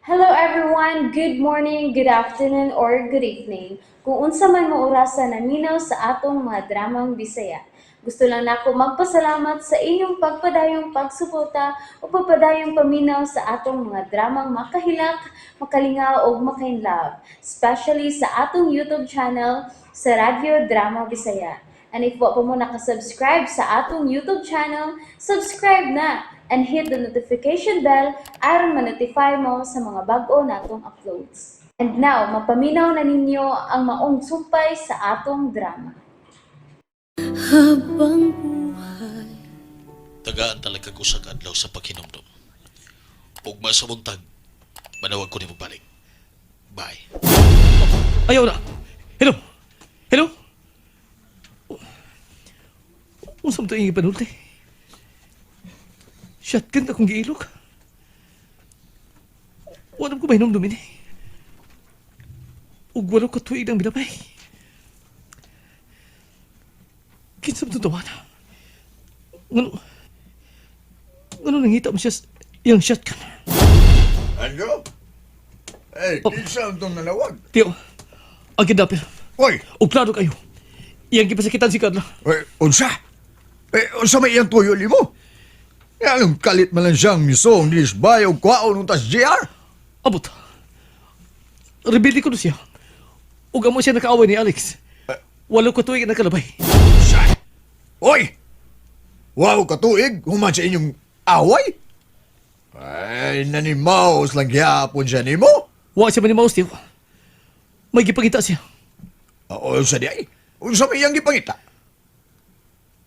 Hello everyone! Good morning, good afternoon, or good evening. Kung unsa man mo orasa naminaw sa atong mga dramang Bisaya. Gusto lang nako magpasalamat sa inyong pagpadayong pagsuporta o pagpadayong paminaw sa atong mga dramang makahilak, makalingaw ug makainlove, especially sa atong YouTube channel sa Radyo Drama Bisaya. And if wa pa mo nakasubscribe sa atong YouTube channel, subscribe na and hit the notification bell aron ma-notify mo sa mga bag-o natong uploads. And now, mapaminaw na ninyo ang maong sumpay sa atong drama. Habang buhay. Tagaan talaga ko sa adlaw sa paghinumdum. Ugma sa buntag, manawag ko nimo balik. Bye. Ayaw na. Hello? Hello? Unsa man to iyang ipanulti? Shotgun akong giilok. Wala ko mahinumdum ini. Ug wala ko tuig ang binabay. Kinsa man itong tawana? Ngano nangita mo siya sa iyang shotgun? Andrew? Eh, kinsa ang itong nanawag? Tiyo, ang kidnapper. Oy! Ug klaro kayo. Iyang gipasakitan si Carla. Eh, unsa? Eh, unsa may iyang tuyo limo? Eh, anong kalit man lang siyang misong dinisbay o kwaon ng tas GR? Abot. Rebelde ko na siya. Ug amo siya nakaaway ni Alex. Walo ko tuig nakalabay. Unsa? Oy! Wow, katuig, human sa inyong away? Ay, nanimaos lang gyapon siya nimo. Wa siya manimaos tiyo. May gipangita siya. Oo, unsa di ay? Unsa may iyang gipangita?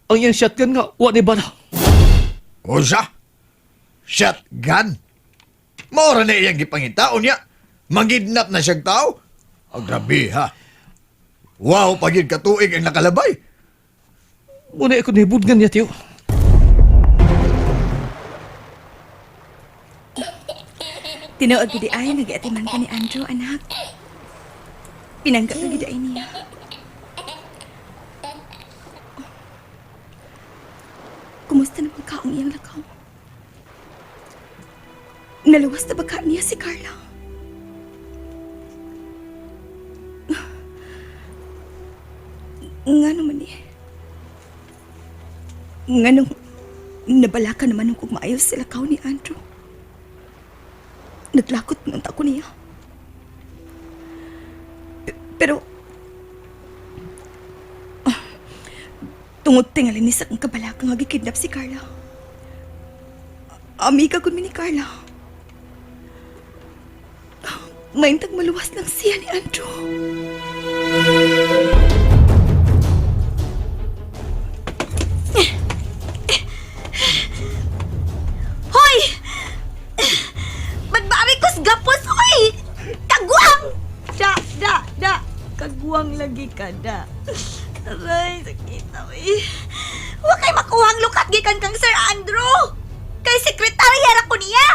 Ang iyang shotgun nga, wa ni bala. Unsa? Shotgun? Maura na iyang gipangita, unya. Mangidnap na siyang tao. Ang grabe, ha? Wow, pagid katuig ang nakalabay. Muna ako nahibudngan niya tiyo. Tinuod gid ay nag-atiman ka ni Andrew, anak. Pinangga ka gid ay niya. Kumusta naman ka ang iyang lakaw? Naluwas na ba ka niya si Carla? Nga naman eh. Nga nung nabala ka naman nung kung maayos sila lakaw ni Andrew. Naglakot man ako niya. Pero, tungod tingali ni sa kang kabalaka nga gikidnap si Carla. Amiga gud mi ni Carla. Maintag maluwas lang siya ni Andrew. Hoy! Ba't kos gapos, hoy? Kagwang! Da, da, da. Kagwang lagi ka, da. Aray, sakit na, uy. Wa kay makuhang lukat gikan kang Sir Andrew. Kay sekretarya ra ko niya.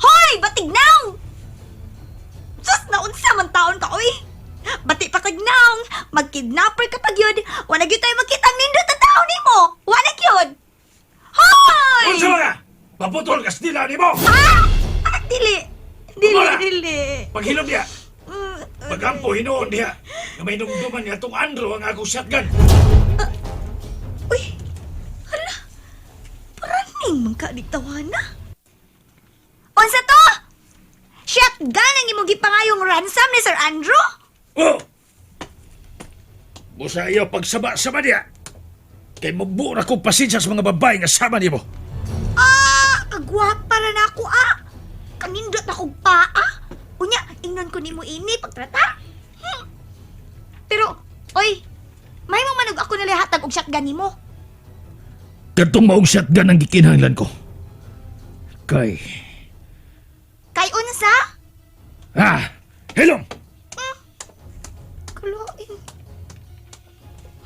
Hoy, batignaw! Sus, naunsa man taon ka, uy. Bati pa kag naong, magkidnapper ka pag yun. Wala gyud tayo makita ang nindot na tao nimo. Wala gyud. Hoy! Unsa ka? Maputol kas dila nimo. Ah! Ah, dili. Dili, Wala. dili. Paghilom diha. Pagampo hinuon diha. Nga may numduman niya tong Andrew ang akong shotgun. Uy! Hala! Paraning man ka tawana. Unsa to? Shotgun ang imong gipangayong ransom ni Sir Andrew? Oh! Busa iyo pagsaba-saba diha. Kay mabuo na kong pasensya sa mga babae nga sama nimo. Ah! Kagwapa na na ako ah! Kanindot na kong paa. Unya, ingnon ko nimo ini pagtrata. Pero, oy, may mo manog ako nalihatag og shotgun nimo. Kadtong maong shotgun ang gikinahanglan ko. Kay... Kay unsa? Ah! Hilom! Kalain.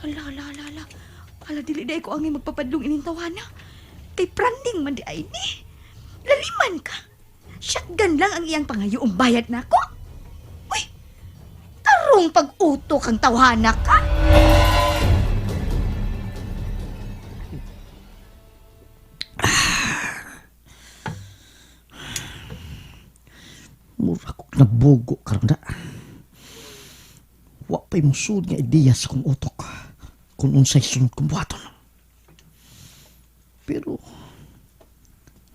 Hala, hala, hala, hala. Hala, dili day ko ang magpapadlong ining tawana. Kay pranding man di ay ni. Laliman ka. Shotgun lang ang iyang pangayoong bayad nako. Uy, tarong pag-utok ang tawhana ka. Mura kog nabugo karon da. Wa pa'y musud nga ideya sa kong utok kung unsay sunod kong buhaton. Pero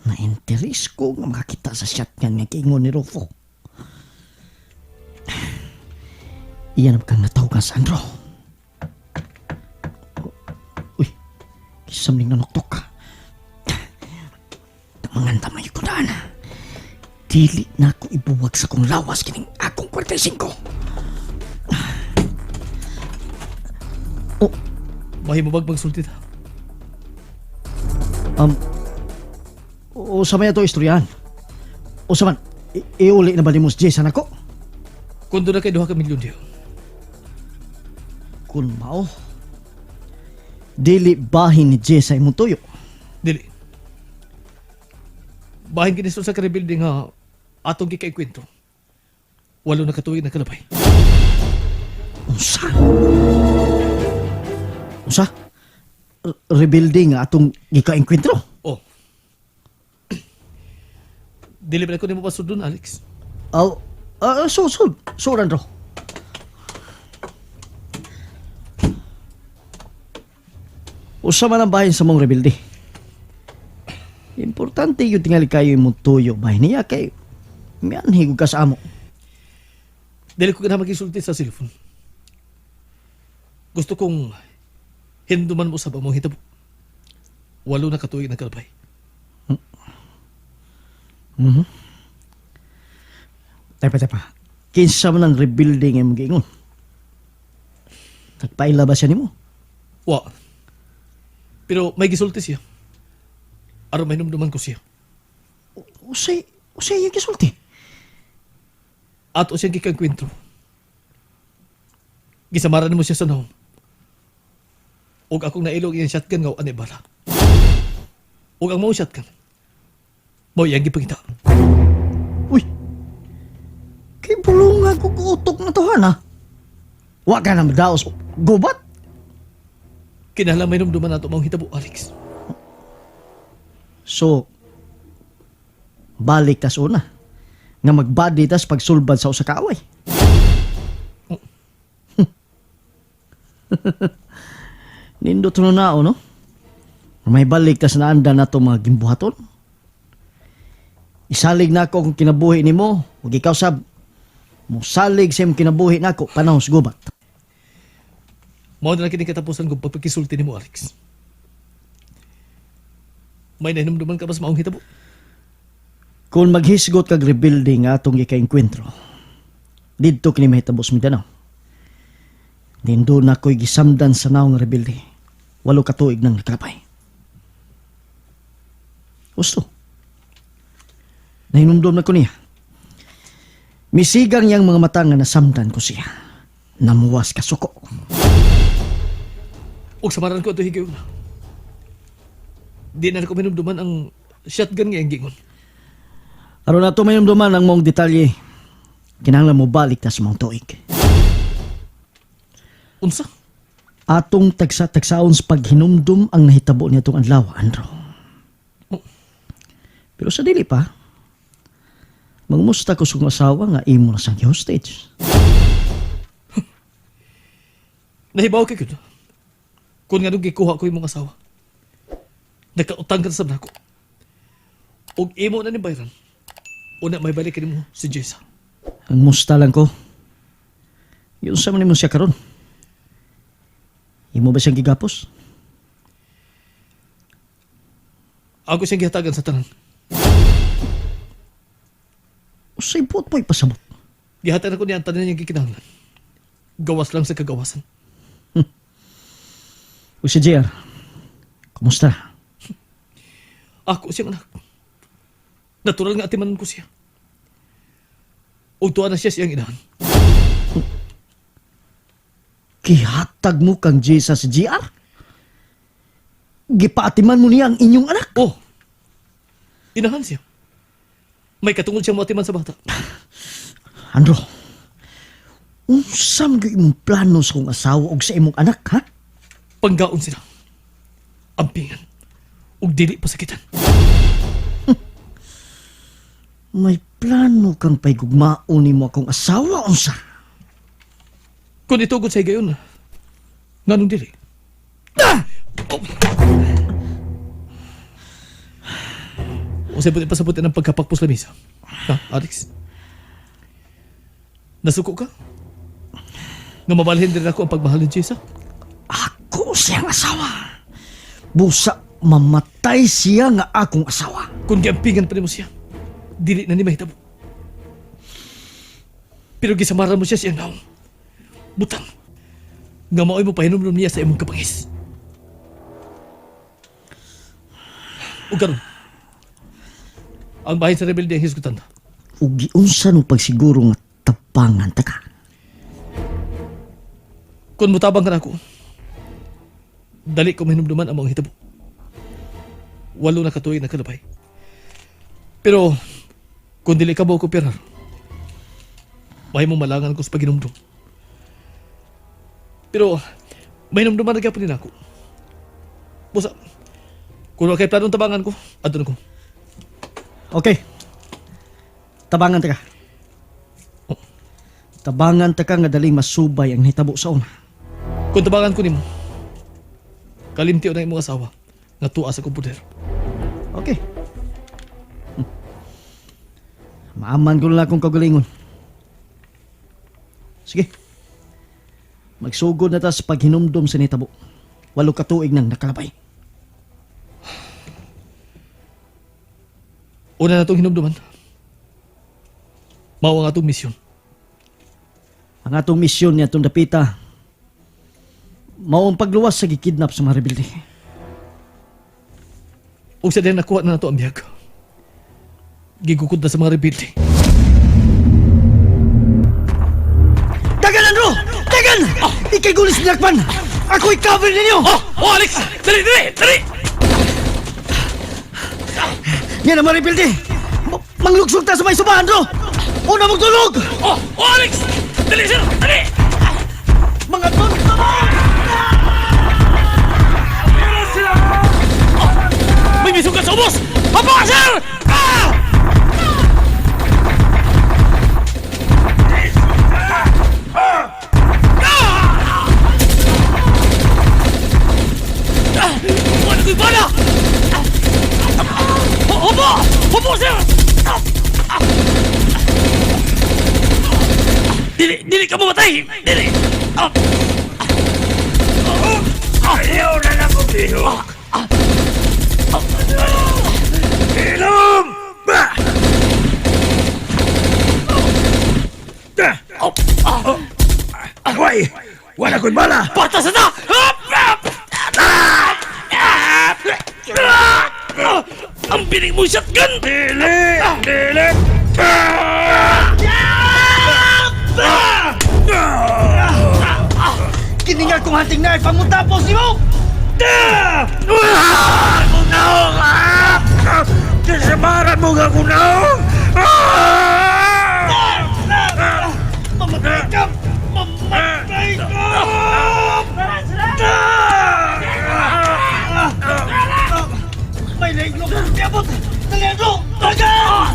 na-interes ko nga makakita sa shotgun nga giingon ni Rufo. Iyan ang kang natawagan sa Andro. Uy, kisamling nanuktok ka. Tumangan tamay ko daan. Dili na ako ibuwag sa kong lawas kining akong 45. Oh, Mahimo bag magsulti ta. O sa may ato istoryahan. O sa man, iuli na ba ni Mos Jason ako? Kung doon na kay duha ka milyon diha. Kun mao, dili bahin ni Jess sa imong tuyo. Dili. Bahin kini sa ka-rebuilding nga atong gikaikwento. Walo na katuig na kalabay. Unsa? Unsa? Rebuilding nga atong gikaengkwentro. Oh. Dili ba na ko nimo pasudlon, Alex? Aw, so so so Andro. Usa man ang bahin sa mong rebelde. Importante yun tingali kayo imong tuyo bahin niya kay mianhi ka sa amo. Dili ko ganahan magisulti sa cellphone. Gusto kong hinduman mo sa mong hitabo. Walo na katuig na kalabay. Tepa, tepa. Kinsa man ang rebuilding imong giingon? Nagpaila ba siya nimo? Wa. Pero may gisulti siya. Aron may numduman ko siya. Usay, usay yung gisulti. Ato siyang gikangkwentro. Gisamaran mo siya sa naong. Og akong nailog iyang shotgun nga ani bala. Og ang mao shotgun. Mao iyang gipangita. Uy! Kay bulunga ko utok na to, ha? Wa ka na madaos. Gubat? Kinahanglan may numduman nato maong hitabo, Alex. So, balik tas una. Nga magbody tas pagsulbad sa usa ka away. Nindot no na no? May balik tas naanda na to mga gimbuhaton. Isalig na ako kung kinabuhi nimo, ug ikaw sab mosalig sa imong kinabuhi nako panahon sa gubat. Mao na lang kini katapusan kong pagpakisulti nimo, Alex. May nahinumduman ka ba sa maong hitabo? Kung maghisgot kag rebuilding nga atong gikaengkwentro, didto kini mahitabo sa Mindanao. Nindo na ko'y gisamdan sa naong rebelde. Walo ka tuig nang nakalapay. Gusto. Nahinumdum na ko niya. Misigang niyang mga mata nga nasamdan ko siya. Namuwas ka suko. Og samaran ko ato higayon. Di na ko minumduman ang shotgun nga iyang gingon. Aron na ito mayumduman ang mong detalye. Kinahanglan mo balik ta sa mong tuig. Unsa? Atong tagsa-tagsaon sa paghinumdum ang nahitabo niya itong adlaw, Andro. Pero sa dili pa, mangumusta ko sa kong asawa nga imo na siyang hostage. Nahibaw kay gyud. Kung nga nung gikuha ko imong asawa. Nakautang ka sa nako. Og imo na ni Byron. Una may balik nimo si Jessa. Ang musta lang ko. Yun sa man nimo siya karon. Imo ba siyang gigapos? Ako siyang gihatagan sa tanan. Usay buot mo ipasabot. Gihatagan ko niya ang tanan niyang gikinahanglan. Gawas lang sa kagawasan. O si JR, kumusta? Ako siyang anak. Natural nga atimanon ko siya. Og tuwa na siya siyang inahan. Gihatag mo kang Jesus si JR? Gipaatiman mo niya ang inyong anak? Oh! Inahan siya. May katungod siyang moatiman sa bata. Andro, unsa man gyud imong plano sa kong asawa ug sa imong anak, ha? Panggaon sila. Ampingan. Ug dili pasakitan. May Nagplano kang paigugmaon nimo akong asawa unsa? Kung itugod sa higayon, nganong dili? Ah! Oh. Usay po pasabutin ang pagkapakpos lamisa. Ha, Alex? Nasuko ka? Nga mabalhin din ako ang pagmahal ni Jessa? Ako siyang asawa. Busa mamatay siya nga akong asawa. Kung giampingan pa nimo siya, dili na ni mahitabo. Pero gisamaran mo siya siya naong. Butang. Nga maoy mo pahinumdum niya sa imong kabangis. Ug karon, ang bahin sa rebelde ang hisgutan. Ug giunsa nung pagsiguro nga tapangan ta ka. Kung mutabang ka nako, dali ko mahinumduman ang mga hitabo. 8 na katuig na kalabay. Pero, kung dili ka mo kooperar, may mo malangan ko sa paginumdum. Pero, mahinumduman na gyapon din ako. Busa, kung wa kay planong tabangan ko, adto na ko. Okay. Tabangan ta ka. Tabangan ta ka nga dali masubay ang hitabo sa una. Kung tabangan ko nimo, kalimti na imong asawa nga tuwa sa komputer. Okay. Maaman ko na lang akong kagalingon. Sige. Magsugod na ta sa paghinumdum sa nitabo. 8 ka tuig nang nakalabay. Una na itong hinumduman. Mao ang atong misyon. Ang atong misyon ni atong dapita mao ang pagluwas sa gikidnap sa mga rebelde. Ug sa diyan nakuha na nato ang biyag. Gigukod na sa mga rebelde. Dagan, Andrew! Dagan! Ikay gulis ni Lakman! Ako'y cover ninyo! Oh! Oh, Alex! Dali, dali! Dali! Yan ang mga rebelde! Manglugsog ta sa may suba, Andrew! Una mong tulog! Oh! Oh, Alex! Dali, sir! Dali! Mga tol! May misugat sa ubos! Hapa, sir! Ah! Ah! Wala ko'y bala! Ah! Hupo! Hupo, sir! Ah! Ah! Dili, dili ka mamatay! Dili! Ah! Ayaw na lang ko bihok. Ilom! Bah! Ah! Agoy! Wala ko'y bala! Patas na! Ah! Ah! Ah! Ah! Ang binig mo shotgun! Dili! Dili! Kini nga kong hunting knife ang mutapos nimo! Kunaong! Ah! Kasamaran mo nga kunaong! Mamatay ka! Mamatay ka! May laiglog ang tiyabot! Dali, Andrew! Dagan!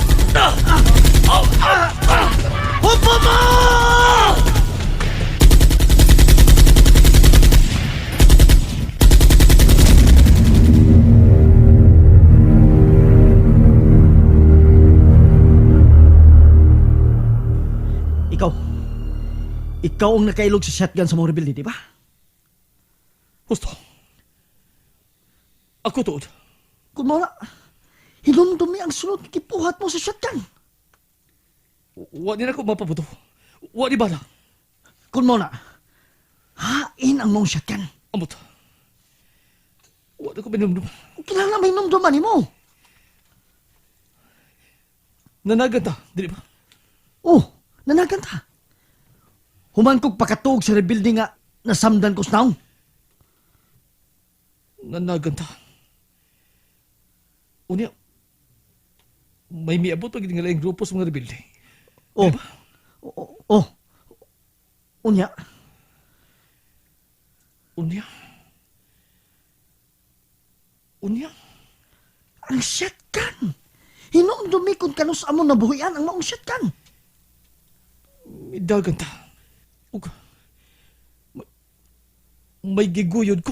Hupo mo! Ikaw. Ikaw ang nakailog sa shotgun sa mga rebelde, di ba? Husto. Ako tuod. Kung mawala, hinumdumi ang sunod kipuhat mo sa shotgun. Wa ni na ko mapabuto. Wa ni bala. Kung mawala, hain ang mong shotgun. Amot. Wa na ko binumdum. Kailangan may hinumduman mo. Nanagan ta, dili ba? Oh, nanagan ta. Human kog pakatuog sa rebuilding nga nasamdan ko sa naong. Nanagan ta. Unya, may miabot pag nga laing grupo sa mga rebelde. Oh. Oh, oh. Unya, Unya. Unya. ang shotgun. Hinuumdumi kung kanus amo nabuhian ang maong shotgun. Midagan ta. Ug may giguyod ko.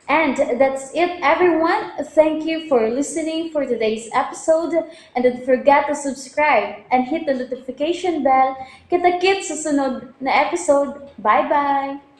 And that's it, everyone. Thank you for listening for today's episode. And don't forget to subscribe and hit the notification bell. Kita-kits sa sunod na episode. Bye-bye!